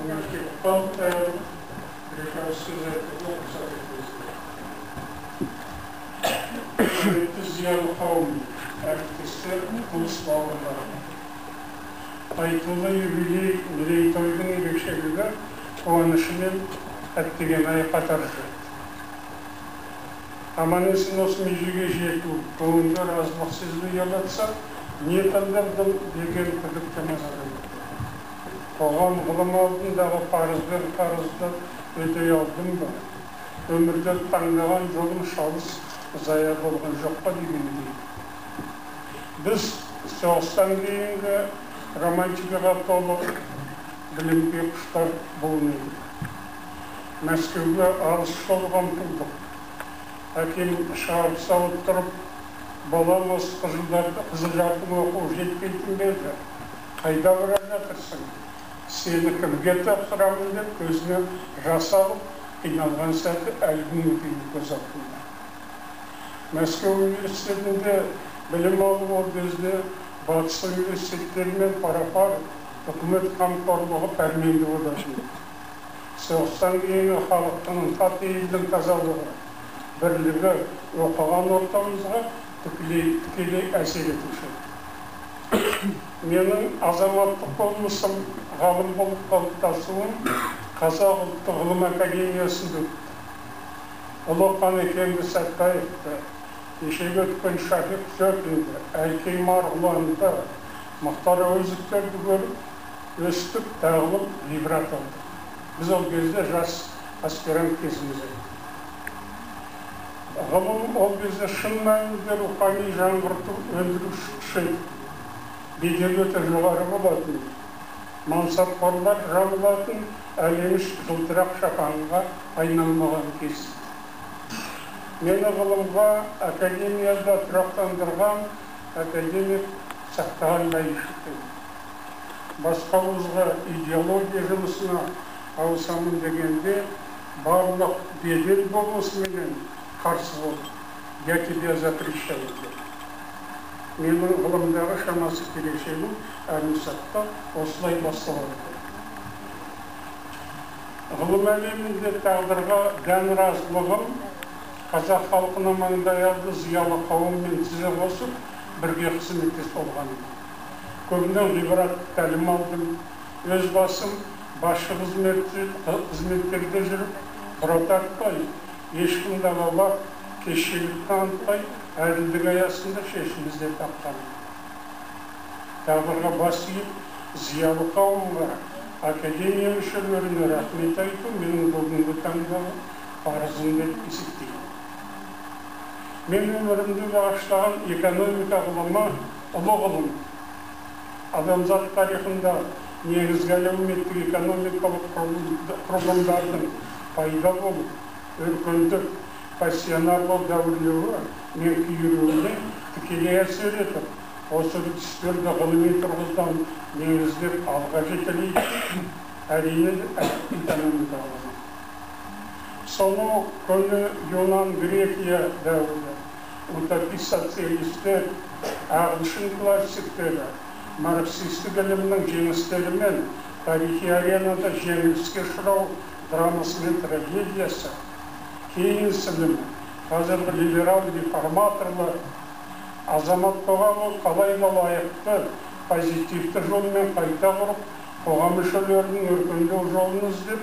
Алдыма келіп қалды, бір екі ауыз сөз айтуға рұқсат етіңіздер. Құрметті зиялы қауым, әріптестер, туыс бауырларым. Айтулы юбилей мерейтойдың ерекшелігі қуанышымен әттеген-ай қатар жүреді. Аман-есен осы межеге жету, көңілді разылық сезімі ұялатса, не тындырдым деген күдік те мазалайды. Қоғам ғылым алдындағы парыз бен қарызды өтей алдым ба? Өмірде таңдаған жолым шалыс, зая болған жоқ па дегендей. Біз соғыстан кейінгі романтикаға толы білімге құштар буын едік. Мәскеуге алыс жолға ұмтылдық. Әкем шығарып салып тұрып, балам, осы Қызылжардың оқуы жетпейтін бе еді? Қайда бара жатырсың? Сені кімге тапсырамын деп көзіне жас алып, қиналған сәті әлі күнге дейін көз алдымда. Мәскеу университетінде білім алу ол кезде батыс университеттерімен пара-пар үкімет қамқорлығы пәрменді болатын. Соғыстан кейінгі халықтың ынта пейілдің тазалығы, бірлігі оқыған ортамызға тікелей әсер етуші. Менің азаматтық болмысым, ғалым болып қалыптасуым Қазақ ұлттық ғылым академиясында өтті. Ұлы Қанекеңді Сәтбаевты, кешегі өткен Шафиқ Зөкінді, Әлкей Марғұланды, Мұхтар Әуезовтерді көріп, өстіп, тағылым, ғибрат алдық. Біз ол кезде жас аспирант кезіміз еді. Ғылым ол кезде шын мәнінде рухани жаңғырту өндіруші күш еді. Беделі өте жоғары болатын. Мансапқорлар жамылатын әлеміш жылтырақ шапанға айналмаған кез. Мені ғылымға академияда тұрақтандырған академик Сақтаған Бәйішев еді. Басқа вузға идеология жұмысына ауысамын дегенде барлық бедел болмысыменен қарсы болды. Я тебя запрещаю деп. Менің ғылымдағы шамасы келешегім әлімсатта осылай басталады. Ғылым әлемінде тағдырға дән разылығым қазақ халқына маңдай алды зиялы қауыммен тізе қосып, бірге қызметтес болғаным. Көбінен ғибрат тәлім алдым. Өз басым басшы қызметтерде жүріп, бұра тартпай, ешкімді алалап, кешшілік танытпай, әділдік аясында шешім іздеп тапқаным. Тағдырға бас иіп, зиялы қауымға, академия мүшелеріне рахмет айту менің бүгінгі таңдағы парызым деп есептеймін. Мен өмірімді бағыштаған экономика ғылымы ұлы ғылым. Адамзат тарихында негізгі әлеуметтік экономикалық құрылымдардың пайда болып, өркендеп, пассионарлы дәуірлеуі мен күйреуіне тікелей әсер етіп, осы үрдістерді ғылыми тұрғыдан негіздеп алға жетелейтін әрине экономика ғылымы. Сонау көне Юнан Грекия дәуірі, утопист социалистер, ағылшын классиктері, марксистік ілімнің жеңістерімен тарихи аренада жеңіліске ұшырау драмасы мен трагедиясы, Кейнс ілімі, қазіргі либерал реформаторлар, азамат қоғамы қалай да лайықты, позитивті жолмен қайта құрып, қоғам мүшелерінің өркендеу жолын іздеп,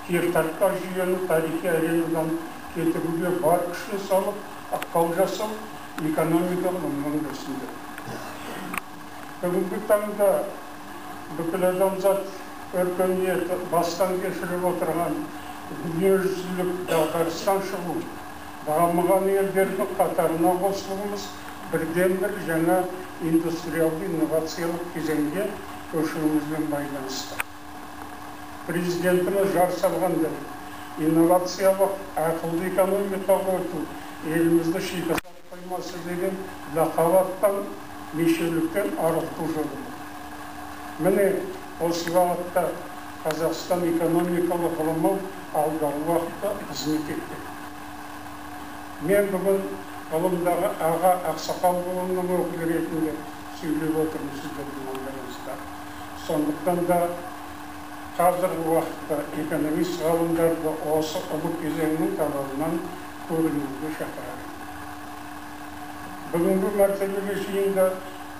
кертартпа жүйені тарихи аренадан кетіруге бар күшін салып, ықпал жасау экономика ғылымының үлесінде. Бүгінгі таңда бүкіл адамзат өркениеті бастан кешіріп отырған дүниежүзілік дағдарыстан шығу, дамыған елдердің қатарына қосылуымыз бірден-бір жаңа индустриалды инновациялық кезеңге көшуімізбен байланысты. Президентіміз жар салғандай, инновациялық ақылды экономикаға өту елімізді шикізат қоймасы деген лақап аттан мешеуліктен арылту жолы. Міне осы бағытта Қазақстан экономикалық ғылымы алдағы уақытта қызмет етпек. Мен бүгін ғылымдағы аға ақсақал буынының өкілі ретінде сөйлеп отырмын сіздердің алдарыңызда. Сондықтан да Қазіргі уақытта экономист ғалымдарды осы ұлы кезеңнің талабынан көрінуге шақырады. Бүгінгі мәртебелі жиында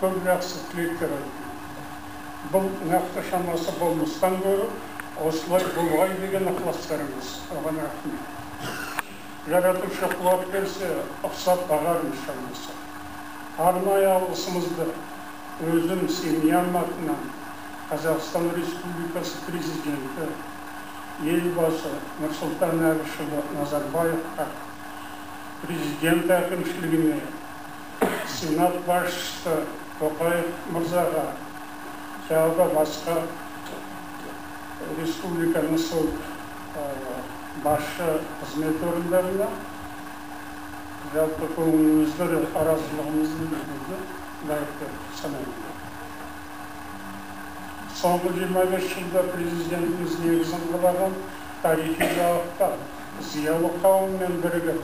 көп жақсы тілектер айтты. Бұл нақты шамасы болмыстан гөрі осылай болғай деген ықыластарыңыз, оған рахмет. Жаратушы қуат берсе, ұқсап бағармыз шамасы. Арнайы алғысымызды өзім семьям атынан Қазақстан Республикасы Президенті Елбасы Нұрсұлтан Әбішұлы Назарбаевқа, Президент әкімшілігіне, Сенат басшысы Тоқаев мырзаға, тағы да басқа республиканың сол басшы қызмет орындарына жалпы көңілімізді, разылығымызды білдіруді лайық деп санаймын. Соңғы 25 жылда президентіміз негізін қалаған тарихи бағытта зиялы қауыммен бірігіп,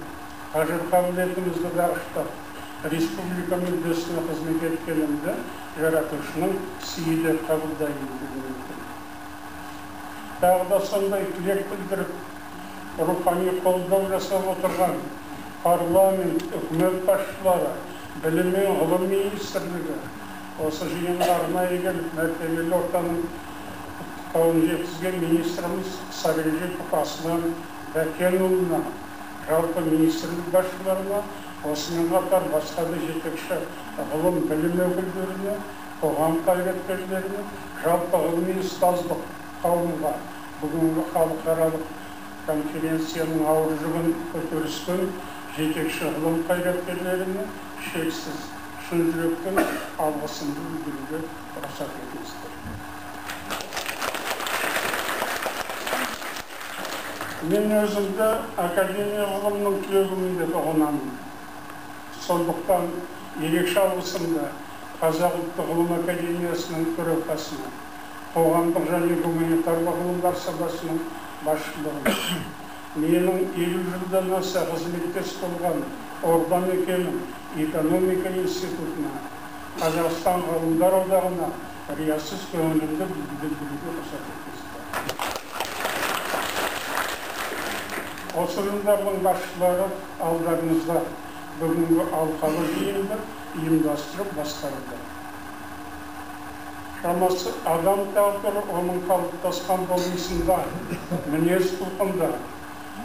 қажыр қабілетімізді бағыштап, республика мүддесіне қызмет еткенімді жаратушының сыйы деп қабылдаймын бүгінгі күні. Тағы да сондай тілек білдіріп, рухани қолдау жасап отырған парламент, үкімет басшылары, білім мен ғылым министрлігі осы жиынға арнайы келіп, мәртебелі ортаның құттықтауын жеткізген министріміз Саренжипов Аслан Бәкенұлына, жалпы министрлік басшыларына, осымен қатар басқа да жетекші ғылым білім өкілдеріне, қоғам қайраткерлеріне, жалпы ғылыми ұстаздық қауымға бүгінгі халықаралық конференцияның ауыр жүгін көтеріскен жетекші ғылым қайраткерлеріне шексіз шын жүректен алғысымды білдіруге рұқсат етіңіздер. Мен өзімді академия ғылымының түлегімін деп ұғынамын. Сондықтан ерекше алғысымды Қазақ ұлттық ғылым академиясының төрағасына, қоғамдық және гуманитарлық ғылымдар саласының басшылығына, менің 50 жылдан аса қызметтес болған Орда мекенім экономика институтына, Қазақстан ғалымдар одағына риясыз көңілімді білдіруге рұқсат етіңіздер. Осы ұйымдардың басшылары алдарыңызда бүгінгі алқалы жиынды ұйымдастырып басқаруда. Шамасы адам тағдыры оның қалыптасқан болмысында, мінез құлқында,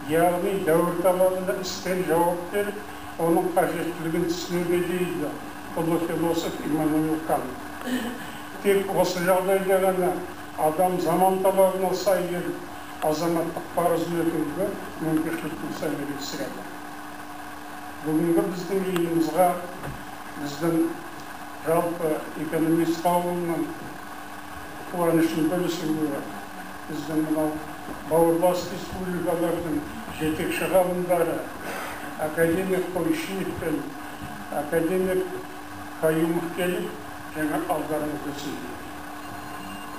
яғни дәуір талабына істен жауап беріп, оның қажеттілігін түсінуге дейді ұлы философ Иммануил Кант. Тек осы жағдайда ғана адам заман талабына сай келіп, азаматтық парызын өтеуге мүмкіншілік туса керек сірә. Бүгінгі біздің жиынымызға біздің жалпы экономист қауымының қуанышын бөлісуге біздің мынау бауырлас республикалардың жетекші ғалымдары академик Қойшиев пен академик Каюмов келіп, жаңа алдарыңызда сөйледі.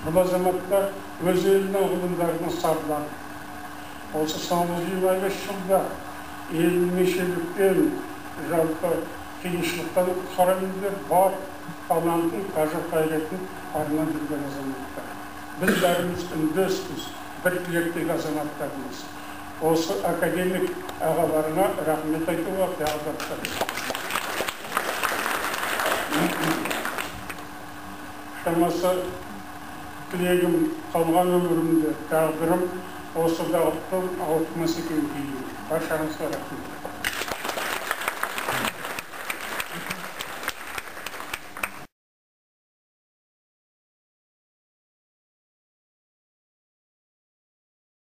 Бұл азаматтар өз елінің ғылымдарының сарылары. Осы соңғы 25 жылда елін межеліктен, жалпы қиыншылықтан құтқарамын деп бар талантын, қажыр қайратын арнап жүрген азаматтар. Біз бәріміз үндеспіз, бір тілектегі азаматтармыз. Осы академик ағаларына рахмет айтуға тағы да. Шамасы тілегім қалған өмірімде, тағдырым осы бағыттан ауытқымас екен деймін. Баршаңызға рахмет.